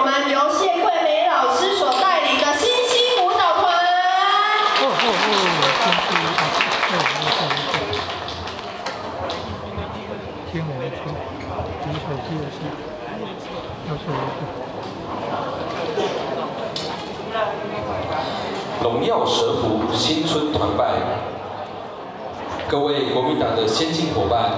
們由謝桂梅老師所帶領的星星舞蹈團。哦哦哦，真是哦，哦，聽我的歌，舉手就是，要是我。榮耀蛇福新春團拜，各位國民黨的先進夥伴，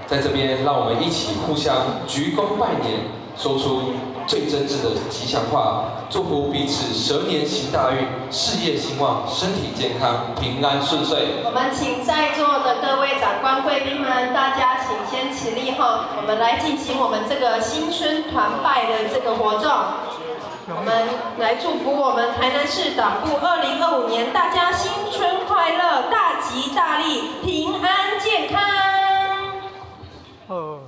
在這邊讓我們一起互相鞠躬拜年，說出最真摯的吉祥話，祝福彼此蛇年行大運，事業興旺，身體健康，平安順遂。我們請在座的各位長官貴賓們，大家請先起立哈，我們來進行我們這個新春團拜的這個活動。我們來祝福我們台南市黨部2025年大家新春快樂，大吉大利，平安健康。哦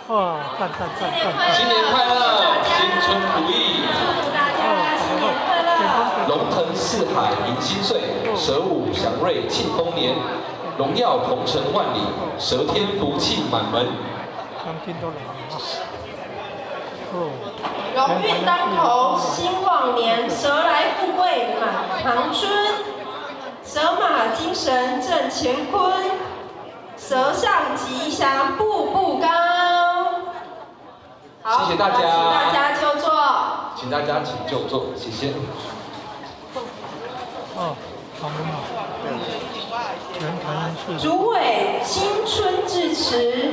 哦，哇，讚讚讚讚！新年快樂，新春如意。祝福大家新年快樂。龍騰四海迎新歲，蛇舞祥瑞慶豐年，榮耀鵬程萬里，蛇天福氣滿門。將軍都來了。哦。龍運當頭，興旺年，蛇來富貴滿堂春，蛇馬精神振乾坤，蛇上吉祥步步高。好，謝謝大家。請大家就坐。請大家請就坐，謝謝。哦，好嘛。全台南市。主委新春致辭。